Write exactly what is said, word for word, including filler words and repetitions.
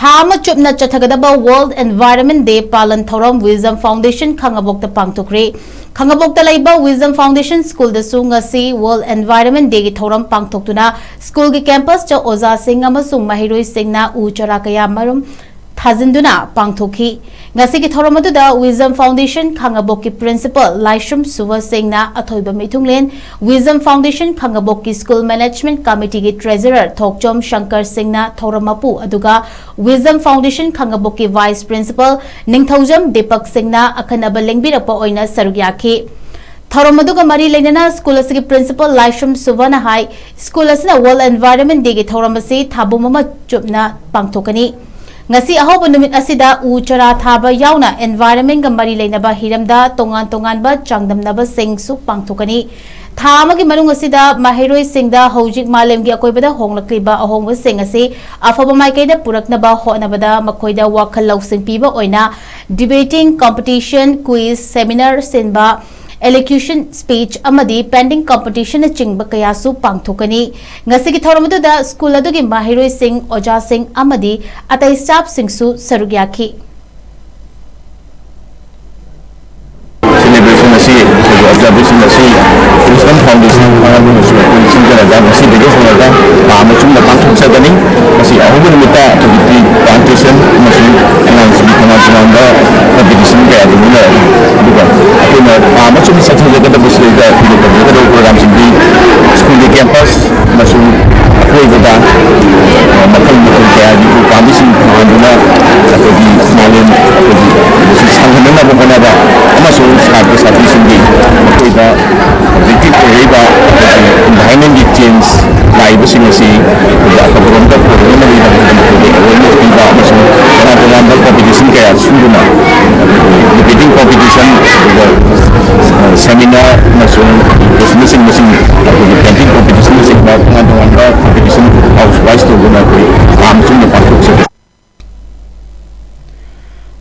ꯊꯥ ꯑꯃ ꯆꯨꯞꯅ ꯆꯠꯊꯒꯗꯕ World Environment Day ꯄꯥꯂꯟ ꯊꯧꯔꯝ Wisdom Foundation ꯈꯥꯉꯕꯣꯛꯇ ꯄꯥꯡꯊꯣꯛꯈ꯭ꯔꯦ꯫ ꯈꯥꯉꯕꯣꯛꯇ ꯂꯩꯕ Wisdom Foundation Schoolꯗꯁꯨ ꯉꯁꯤ World Environment Dayꯒꯤ ꯊꯧꯔꯝ ꯄꯥꯡꯊꯣꯛꯇꯨꯅ schoolꯒꯤ campusꯇ ꯑꯣꯖꯥꯁꯤꯡ ꯑꯃꯁꯨꯡ ꯃꯍꯩꯔꯣꯏꯁꯤꯡꯅ ꯎ ꯆꯥꯔꯥ ꯀꯌꯥ ꯃꯔꯨꯝ ꯊꯥꯖꯤꯟꯗꯨꯅ ꯄꯥꯡꯊꯣꯛꯈꯤ꯫ ꯉꯁꯤꯒꯤ ꯊꯧꯔꯝ ꯑꯗꯨꯗ Wisdom Foundation ꯈꯥꯉꯕꯣꯛꯀꯤ Principal ꯂꯥꯏꯁ꯭ꯔꯝ ꯁꯨꯕ ꯁꯤꯡꯅ ꯑꯊꯣꯏꯕ ꯃꯤꯊꯨꯡꯂꯦꯟ, Wisdom Foundation ꯈꯥꯉꯕꯣꯛꯀꯤ School Management Committeeꯒꯤ Treasurer ꯊꯣꯛꯆꯣꯝ ꯁꯪꯀꯔ ꯁꯤꯡꯅ ꯊꯧꯔꯝ ꯃꯄꯨ, ꯑꯗꯨꯒ Wisdom Foundation ꯈꯥꯉꯕꯣꯛꯀꯤ Vice Principal ꯅꯤꯡꯊꯧꯖꯝ ꯗꯤꯄꯛ ꯁꯤꯡꯅ ꯑꯈꯟꯅꯕ ꯂꯦꯡꯕꯤꯔꯛꯄ ꯑꯣꯏꯅ ꯁꯔꯨꯛ ꯌꯥꯈꯤ꯫ ꯊꯧꯔꯝ ꯑꯗꯨꯒ ꯃꯔꯤ ꯂꯩꯅꯅ school ꯑꯁꯤꯒꯤ Principal ꯂꯥꯏꯁ꯭ꯔꯝ ꯁꯨꯕꯅ ꯍꯥꯏ, school ꯑꯁꯤꯅ World Environment Dayꯒꯤ ꯊꯧꯔꯝ ꯑꯁꯤ ꯊꯥꯕꯨꯝ ꯑꯃ ꯆꯨꯞꯅ ꯄꯥꯡꯊꯣꯛꯀꯅꯤ꯫ ꯉꯁꯤ ꯑꯍꯧꯕ ꯅꯨꯃꯤꯠ ꯑꯁꯤꯗ ꯎ ꯆꯥꯔꯥ ꯊꯥꯕ ꯌꯥꯎꯅ environmentꯒ ꯃꯔꯤ ꯂꯩꯅꯕ ꯍꯤꯔꯝꯗ ꯇꯣꯉꯥꯟ ꯇꯣꯉꯥꯟꯕ ꯆꯥꯡꯗꯝꯅꯕꯁꯤꯡꯁꯨ ꯄꯥꯡꯊꯣꯛꯀꯅꯤ꯫ ꯊꯥ ꯑꯃꯒꯤ ꯃꯅꯨꯡ ꯑꯁꯤꯗ ꯃꯍꯩꯔꯣꯏꯁꯤꯡꯗ ꯍꯧꯖꯤꯛ ꯃꯥꯂꯦꯝꯒꯤ ꯑꯀꯣꯏꯕꯗ ꯍꯣꯡꯂꯛꯂꯤꯕ ꯑꯍꯣꯡꯕꯁꯤꯡ ꯑꯁꯤ ꯑꯐꯕ ꯃꯥꯏꯀꯩꯗ ꯄꯨꯔꯛꯅꯕ ꯍꯣꯠꯅꯕꯗ ꯃꯈꯣꯏꯗ ꯋꯥꯈꯜ ꯂꯧꯁꯤꯡ ꯄꯤꯕ ꯑꯣꯏꯅ debating competition, quiz, seminar ꯁꯤꯟꯕ, elocution speech ꯑꯃꯗꯤ painting competitionꯅꯆꯤꯡꯕ ꯀꯌꯥꯁꯨ ꯄꯥꯡꯊꯣꯛꯀꯅꯤ꯫ ꯉꯁꯤꯒꯤ ꯊꯧꯔꯝ ꯑꯗꯨꯗ school ꯑꯗꯨꯒꯤ ꯃꯍꯩꯔꯣꯏꯁꯤꯡ, ꯑꯣꯖꯥꯁꯤꯡ ꯑꯃꯗꯤ ꯑꯇꯩ staffꯁꯤꯡꯁꯨ ꯁꯔꯨꯛ ꯌꯥꯈꯤ꯫ Celebration ꯑꯁꯤ, ꯑꯩꯈꯣꯏꯒꯤ observation ꯑꯁꯤ Wisdom Foundation ꯑꯃꯁꯨꯡ ꯑꯩꯈꯣꯏ ꯁꯤꯟꯖꯔꯒ ꯉꯁꯤꯗꯒꯤ ꯍꯧꯔꯒ ꯊꯥ ꯑꯃ ꯆꯨꯞꯅ ꯄꯥꯡꯊꯣꯛꯆꯒꯅꯤ꯫ ꯃꯁꯤ ꯑꯍꯧꯕ ꯅꯨꯃꯤꯠꯇ ꯑꯩꯈꯣꯏꯒꯤ pre plantation ꯑꯃꯁꯨꯡ ꯑꯉꯥꯡꯁꯤꯡꯒꯤ ꯇꯣꯉꯥꯟ ꯇꯣꯉꯥꯟꯕ competition ꯀꯌꯥ ꯑꯗꯨ ꯂꯩꯔꯒꯅꯤ꯫ ꯑꯗꯨꯒ ꯑꯩꯈꯣꯏꯅ ꯊꯥ ꯑꯃ ꯆꯨꯞꯅ ꯆꯠꯊꯖꯒꯗꯕꯁꯤꯗꯩꯗ ꯑꯩꯈꯣꯏꯒꯤ ꯇꯧꯖꯒꯗꯕ programꯁꯤꯡꯗꯤ schoolꯒꯤ campus ꯑꯃꯁꯨꯡ ꯑꯀꯣꯏꯕꯗ, ꯑ, ꯃꯈꯜ ꯃꯊꯦꯜ ꯀꯌꯥꯒꯤ ꯎ ꯄꯥꯝꯕꯤꯁꯤꯡ ꯊꯥꯗꯨꯅ ꯑꯩꯈꯣꯏꯒꯤ ꯃꯥꯂꯦꯝ ꯑꯩꯈꯣꯏꯒꯤ ꯁꯥꯡꯍꯟꯅꯅꯕ ꯍꯣꯠꯅꯕ ꯑꯃꯁꯨꯡ ꯁꯥꯇ꯭ꯔ ꯁꯥꯇ꯭ꯔꯤꯁꯤꯡꯒꯤ ꯃꯈꯣꯏꯗ ꯍꯧꯖꯤꯛꯀꯤ ꯑꯣꯏꯔꯛꯏꯕ ꯑꯩꯈꯣꯏꯒꯤ environmentꯀꯤ change ꯂꯥꯛꯏꯕꯁꯤꯡ ꯑꯁꯤ ꯑꯩꯈꯣꯏꯒꯤ ꯑꯐꯕꯔꯣꯝꯗ ꯄꯨꯔꯛꯅꯕꯒꯤꯗꯃꯛꯇ ꯃꯈꯣꯏꯒꯤ awareness ꯄꯤꯕ ꯑꯃꯁꯨꯡ ꯇꯣꯉꯥꯟ ꯇꯣꯉꯥꯟꯕ competition ꯀꯌꯥ ꯁꯤꯟꯗꯨꯅ debating competition, ꯑꯗꯨꯒ, ꯑ, seminar ꯑꯃꯁꯨꯡ ꯑꯁꯤꯅꯆꯤꯡꯕꯁꯤꯡ, ꯑꯩꯈꯣꯏꯒꯤ painting competitionꯅꯆꯤꯡꯕ ꯇꯣꯉꯥꯟ ꯇꯣꯉꯥꯟꯕ competition house wise ꯇꯧꯗꯨꯅ ꯑꯩꯈꯣꯏ ꯊꯥ ꯑꯃ ꯆꯨꯞꯅ ꯄꯥꯡꯊꯣꯛꯆꯒꯅꯤ꯫